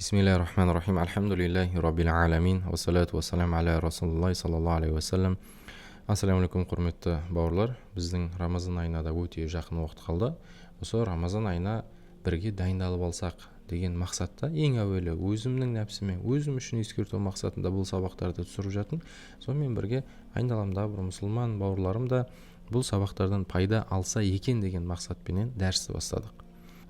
Бисмиллахи рахмани рахим. Альхамдулиллахи раббил аламин. Уассалату уассалам аля расулуллахи саллаллаху алейхи уассалам. Ассалаумағалейкум, құрметті бауырлар. Біздің Рамазан айына да өте жақын уақыт қалды. Осы Рамазан айына бірге дайындалып алсақ деген мақсатта, ең әуелі өзімнің нәпсіме, өзім үшін ескерту мақсатында бұл сабақтарды түсіріп жатырмын. Сонымен бірге айналамдағы бір мұсылман бауырларым да бұл сабақтардан пайда алса екен деген мақсатпенен дәрісті бастадық.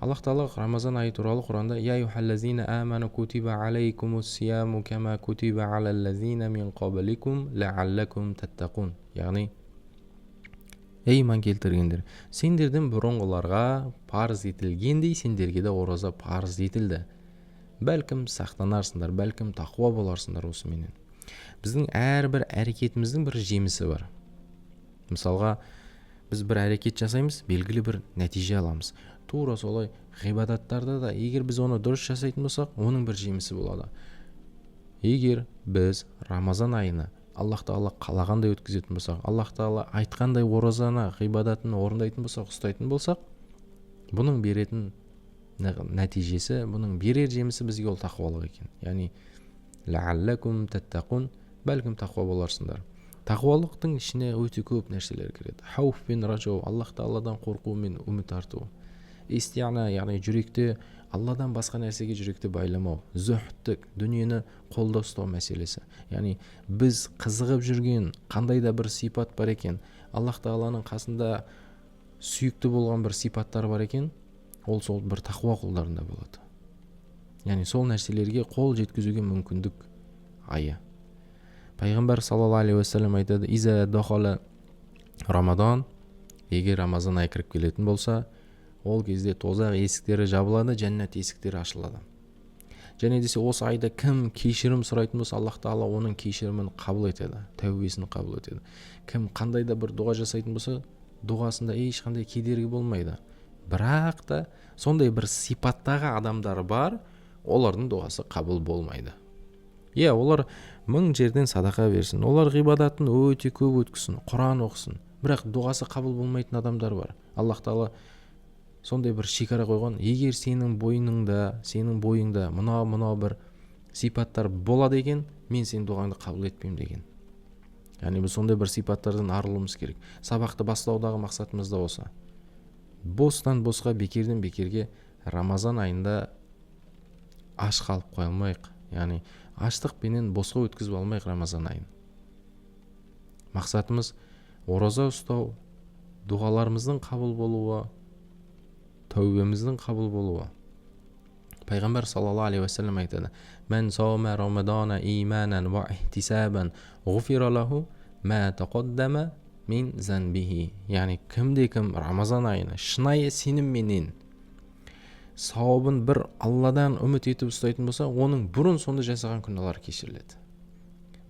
Аллах тағала Рамазан айы туралы Құранда: «Я айюхаллазина аману кутиба алейкумус сияму кама кутиба алаллазина мин қабликум лааллакум таттақун», яғни ей, иман келтіргендер, сендерден бұрынғыларға парыз етілгендей, сендерге де ораза парыз етілді, бәлкім, сақтанарсыңдар, бәлкім, тақуа боларсыңдар. Осыменен біздің әрбір әрекетіміздің бір жемісі бар. Мысалға, біз бір әрекет жасаймыз, белгілі бір нәтиже аламыз. Тура солай ғибадаттарда да, егер біз оны дұрыс жасайтын болсақ, оның бір жемісі болады. Егер біз Рамазан айына Аллах тағала қалағандай өткізетін болсақ, Аллах тағала айтқандай оразаны, ғибадатын орындайтын болсақ, ұстайтын болсақ, бұның беретін нәтижесі, бұның берер жемісі бізге ол тақуалық екен. Яғни лааллакум таттақун, бәлкім, тақуа боларсыңдар. Тақуалықтың ішіне өте көп нәрселер кіреді: хауф пен ражо, Аллах тағаладан қорқу мен үміт арту, истиана, яғни жүректе Алладан басқа нәрсеге жүректі байламау, зүһдтік, дүниені қолда ұстау мәселесі. Яғни біз қызығып жүрген қандай да бір сипат бар екен, Аллах тағаланың қасында сүйікті болған бір сипаттар бар екен, ол сол бір тақуа құлдарында болады. Яғни сол нәрселерге қол жеткізуге мүмкіндік айы. Пайғамбар саллаллаху алейхи уассалам айтады: «Иза дахала рамадан», егер Рамазан айы кіріп келетін болса, ол кезде тозақ есіктері жабылады, жәннат есіктері ашылады. Және десе, осы айда кім кешірім сұрайтын болса, Аллах тағала оның кешірімін қабыл етеді, тәубесін қабыл етеді. Кім қандай да бір дұға жасайтын болса, дұғасында ешқандай кедергі болмайды. Бірақ та сондай бір сипаттағы адамдар бар, олардың дұғасы қабыл болмайды. Иә, олар мың жерден садақа берсін, олар ғибадатын өте көп өткізсін, Құран оқысын, бірақ дұғасы қабыл болмайтын адамдар бар. Аллах тағала сондай бір шекара қойған: егер сенің бойыңда мынау мынау бір сипаттар болады екен, мен сенің дұғаңды қабыл етпеймін деген. Яғни біз сондай бір сипаттардан арылуымыз керек. Сабақты бастаудағы мақсатымыз да осы: бостан босқа, бекерден бекерге Рамазан айында аш қалып қоя алмайық, яғни аштықпенен босқа өткізіп алмайық Рамазан айын. Мақсатымыз ораза ұстау, дұғаларымыздың қабыл болуы, тәубеміздің қабыл болуы. Пайғамбар саллаллаху алейхи уассалам айтады: «Мән саума рамадана иманан уа ихтисабан ғуфира лаху ма тақаддама мин занбихи», яғни кімде кім Рамазан айына шынайы сенімменен, сауабын бір Алладан үміт етіп ұстайтын болса, оның бұрын сонды жасаған күнәлары кешіріледі.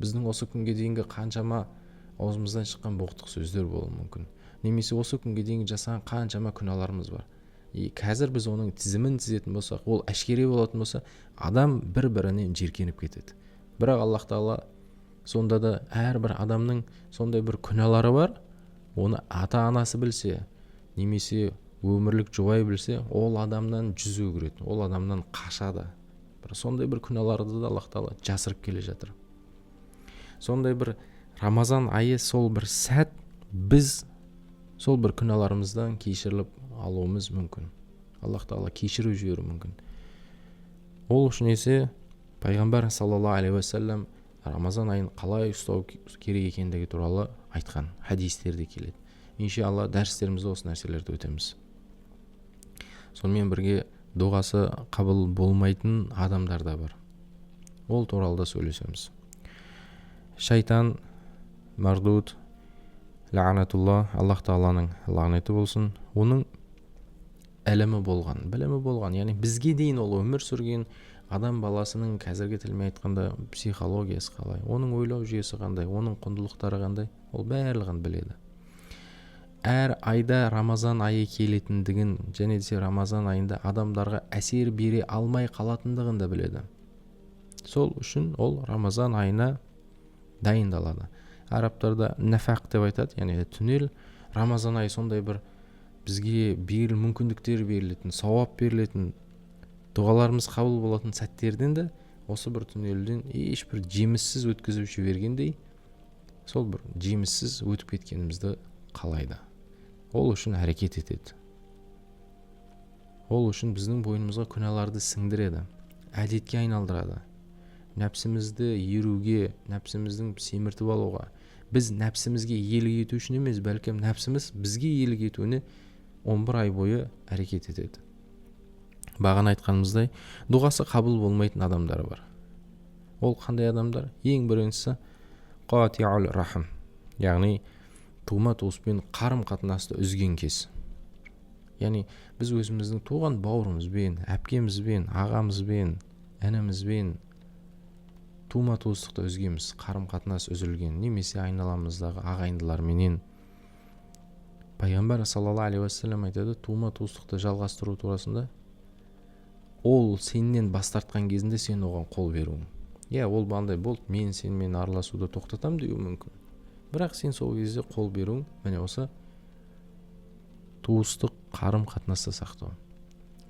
Біздің осы күнге дейінгі қаншама аузымыздан шыққан боқтық сөздер болуы мүмкін немесе осы күнге дейінгі жасаған қаншама күнәларымыз бар. И қазір біз оның тізімін тізетін болсақ, ол әшкере болатын болса, адам бір бірінен жеркеніп кетеді. Бірақ Аллах тағала сонда да әрбір адамның сондай бір күнәлары бар, оны ата анасы білсе немесе өмірлік жұбайы білсе, ол адамнан жүз өгіреді, ол адамнан қашады. Бір сондай бір күнәларды да Аллах тағала жасырып келе жатыр. Сондай бір Рамазан айы сол бір сәт, біз сол бір күнәларымыздан кешіріліп алуымыз мүмкін, Аллах тағала кешіріп жіберуі мүмкін. Ол үшін есе пайғамбар саллаллаху алейхи уассалам Рамазан айын қалай ұстау керек екендігі туралы айтқан хадистерде келеді. Иншалла, дәрістерімізде осы нәрселерді өтеміз. Сонымен бірге дұғасы қабыл болмайтын адамдар да бар, ол туралы да сөйлесеміз. Шайтан мардуд лағнатулла, Аллах тағаланың лағнеті болсын, оның ілімі болған, білімі болған, яғни бізге дейін ол өмір сүрген, адам баласының, қазіргі тілмен айтқанда, психологиясы қалай, оның ойлау жүйесі қандай, оның құндылықтары қандай, ол барлығын біледі. Әр айда Рамазан айы келетіндігін және десе Рамазан айында адамдарға әсер бере алмай қалатындығын да біледі. Сол үшін ол Рамазан айына дайындалады. Арабтарда нафақ деп айтады, яғни түнел. Рамазан айы сондай бір бізге беріл мүмкіндіктер берілетін, сауап берілетін. Дұғаларымыз қабыл болатын сәттерден де осы бір түнелден ешбір жеміссіз өткізіп жібергендей, сол бір жеміссіз өтіп кеткенімізді қалайды. Ол үшін әрекет етеді. Ол үшін біздің бойымызға күнәларды сіңдіреді, әдетке айналдырады. Нәпсімізді еруге, нәпсіміздің семіртіп алуға, біз нәпсімізге иелік ету үшін емес, бәлкім нәпсіміз бізге иелік етуіне 11 ай бойы әрекет етеді. Бағана айтқанымыздай, дұғасы қабыл болмайтын адамдар бар. Ол қандай адамдар? Ең біріншісі қатиул рахм, яғни тума туыспен қарым қатынасты үзген кез. Яғни біз өзіміздің туған бауырымызбен, әпкемізбен, ағамызбен, інімізбен тума туыстықты үзгенбіз, қарым қатынас үзілген, немесе айналамыздағы ағайындыларменен. Пайғамбар саллаллаху алейхи уассалам айтады, тума туыстықты жалғастыру турасында, ол сенен бас тартқан кезінде сен оған қол беруің. Иә, ол андай болды, мен сенімен араласуды тоқтатамын деуі мүмкін. Бірақ сен сол кезде қол беруің, міне осы туыстық қарым қатынасты сақтау.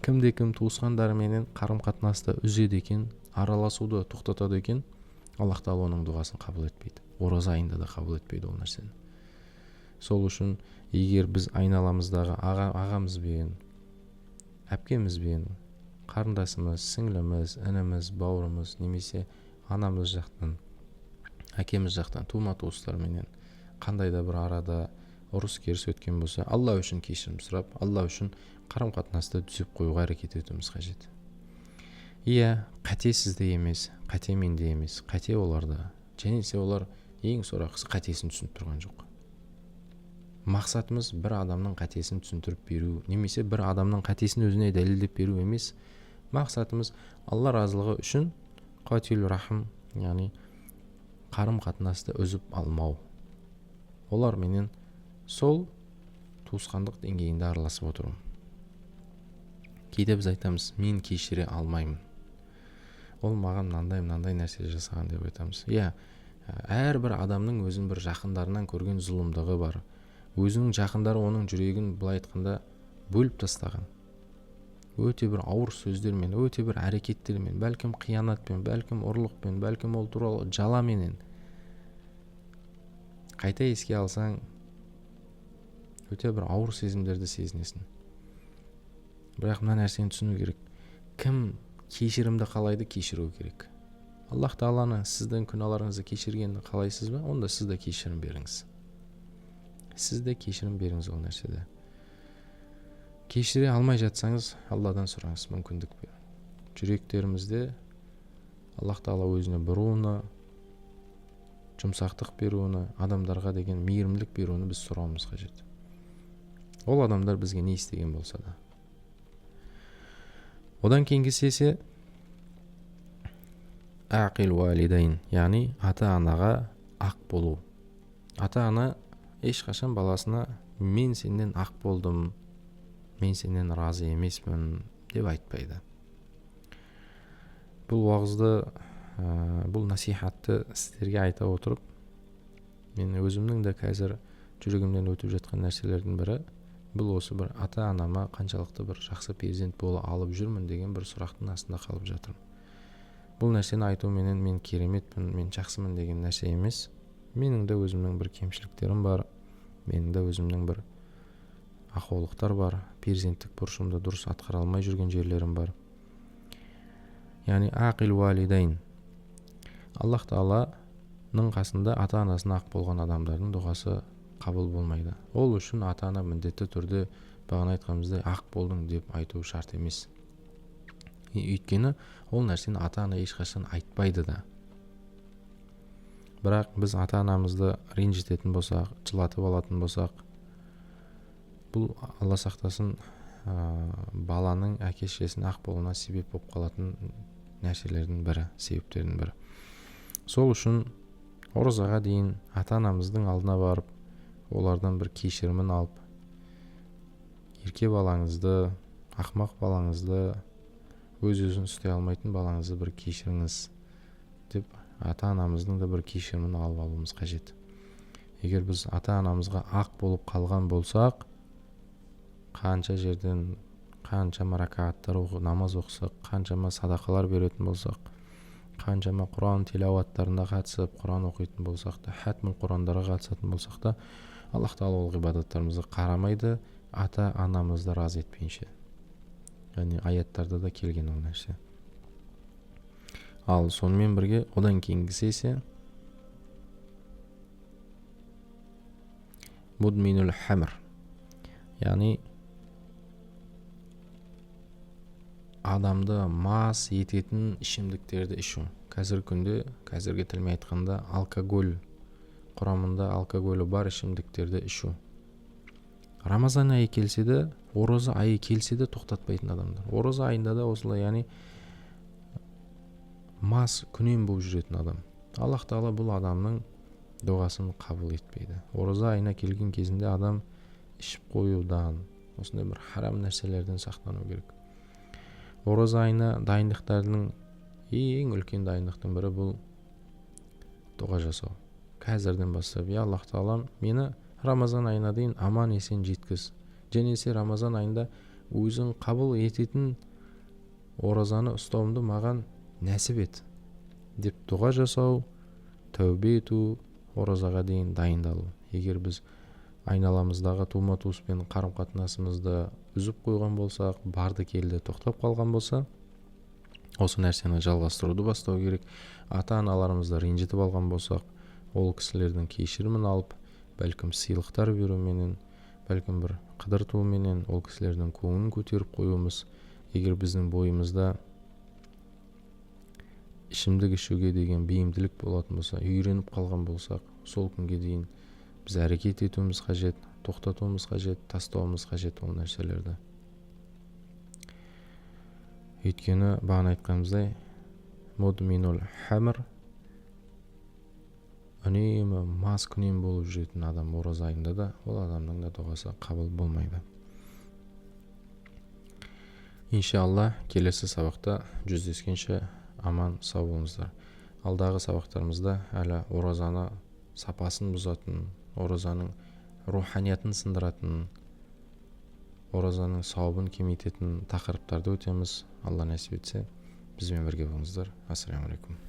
Кімде кім туысқандарыменен қарым қатынасты үзеді екен, араласуды тоқтатады екен, Аллах тағала оның дұғасын қабыл етпейді. Ораза айында да қабыл етпейді ол нәрсені. Сол үшін егер біз айналамыздағы ағамызбен, әпкемізбен, қарындасымыз, сіңліміз, ініміз, бауырымыз, немесе анамыз жақтан, әкеміз жақтан тума туыстарменен қандай да бір арада ұрыс керіс өткен болса, Алла үшін кешірім сұрап, Алла үшін қарым қатынасты түзеп қоюға әрекет етуіміз қажет. Иә, қате сізде емес, қате менде емес, қате оларда. Және де олар ең сорақысы қатесін түсініп тұрған жоқ. Мақсатымыз бір адамның қатесін түсіндіріп беру, немесе бір адамның қатесін өзіне дәлелдеп беру емес. Мақсатымыз Алла разылығы үшін қатил рахм, яғни қарым қатынасты үзіп алмау. Олар менен сол туысқандық деңгейінде араласып отыру. Кейде біз айтамыз, мен кешіре алмаймын, ол маған мынандай нәрсе жасаған деп айтамыз. Иә, әрбір адамның өзінің бір жақындарынан көрген зұлымдығы бар. Өзінің жақындары оның жүрегін былай айтқанда бөліп тастаған. Өте бір ауыр сөздермен, өте бір әрекеттермен, бәлкім қиянатпен, бәлкім ұрлықпен, бәлкім ол туралы жаламенен. Қайта еске алсаң, өте бір ауыр сезімдерді сезінесің. Бірақ мына нәрсені түсіну керек. Кім кешірімді қалайды, кешіру керек. Аллах тағаланы сіздің күнәларыңызды кешіргенін қалайсыз ба? Онда сіз де кешірім беріңіз. Сіз де кешірім беріңіз ол нәрседе. Кешіре алмай жатсаңыз, Алладан сұраңыз мүмкіндік бер. Жүректерімізде Аллах тағала өзіне бұруына, жұмсақтық беруіне, адамдарға деген мейірімділік беруіне біз сұрауымыз қажет. Ол адамдар бізге не істеген болса да. Одан кейінгісі есе ақил уалидайн, яғни ата-анаға ақ болу. Ата-ана ешқашан баласына мен сенен ақ болдым, мен сенен разы емеспін деп айтпайды. Бұл уағызды, бұл насихатты сіздерге айта отырып, мен өзімнің де қазір жүрегімнен өтіп жатқан нәрселердің бірі бұл осы бір ата-анама қаншалықты бір жақсы перзент бола алып жүрмін деген бір сұрақтың астында қалып жатырмын. Бұл нәрсені айтуменен мен кереметпін, мен жақсымын деген нәрсе емес. Менің де өзімнің бір кемшіліктерім бар, менің де өзімнің бір ақаулықтар бар, перзенттік бұрышымды дұрыс атқара алмай жүрген жерлерім бар. Яғни ақил уалидайн, Аллах тағаланың қасында ата-анасына ақ болған адамдардың дұғасы қабыл болмайды. Ол үшін ата-ана міндетті түрде бағана айтқанымыздай ақ болдың деп айту шарт емес. Өйткені ол нәрсені ата-ана ешқашан айтпайды да. Бірақ біз ата-анамызды ренжітетін болсақ, жылатып алатын болсақ, бұл Алла сақтасын, баланың әке шешесінің ақ болуына себеп болып қалатын нәрселердің бірі, себептердің бірі. Сол үшін оразаға дейін ата-анамыздың алдына барып, олардан бір кешірімін алып, ерке балаңызды, ақмақ балаңызды, өз-өзін ұстай алмайтын балаңызды бір кешіріңіз деп ата-анамыздың да бір кешірімін алып алуымыз қажет. Егер біз ата-анамызға ақ болып қалған болсақ, қанша жерден, Қаншама ракағаттар намаз оқысақ, қаншама садақалар беретін болсақ, қаншама Құран тилауаттарына қатысып, Құран оқитын болсақ та, хатмул Құрандарға қатысатын болсақ та, Аллах тағала ол ғибадаттарымызға қарамайды, ата-анамызды разы етпейінше. Яғни аяттарда да келген ол нәрсе. Ал сонымен бірге одан кейінгісі есе мудминул хамр, яғни адамды мас ететін ішімдіктерді ішу. Қазіргі күнде, қазіргі тілмен айтқанда, алкоголь құрамында алкоголі бар ішімдіктерді ішу. Рамазан айы келсе де, ораза айы келсе де тоқтатпайтын адамдар. Ораза айында да осылай, яғни мас күнем болып жүретін адам. Аллах тағала бұл адамның дұғасын қабыл етпейді. Ораза айына келген кезінде адам ішіп қоюдан, осындай бір харам нәрселерден сақтану керек. Ораза айына дайындықтардың ең үлкен дайындықтың бірі бұл дұға жасау. Қазірден бастап, я Аллах тағалам, мені Рамазан айына дейін аман есен жеткіз. Және се Рамазан айында өзің қабыл ететін оразаны ұстауымды маған нәсіп ет деп дұға жасау, тәубе ету, оразаға дейін дайындалу. Егер біз айналамыздағы тума туыспен қарым-қатынасымызды үзіп қойған болсақ, барды келді тоқтап қалған болса, осы нәрсені жалғастыруды бастау керек. Ата-аналарымызды ренжітіп алған болсақ, ол кісілердің кешірімін алып, бәлкім сыйлықтар беруменен, бәлкім бір қыдыртуменен ол кісілердің көңілін көтеріп қоюымыз, егер біздің бойымызда ішімдік ішуге деген бейімділік болатын болса, үйреніп қалған болсақ, сол күнге дейін біз әрекет етуіміз қажет, тоқтатуымыз қажет, тастауымыз қажет ол нәрселерді. Өйткені бағана айтқанымыздай, мудминул хамр, үнемі мас күнем болып жүретін адам ораза айында да, ол адамның да дұғасы қабыл болмайды. Иншалла келесі сабақта жүздескенше аман сау болыңыздар. Алдағы сабақтарымызда әлі оразаны сапасын бұзатын, оразаның руханиятын сындыратын, оразаның сауабын кемейтетін тақырыптарды өтеміз. Алла нәсіп етсе, бізбен бірге болыңыздар. Ассаламу алейкум.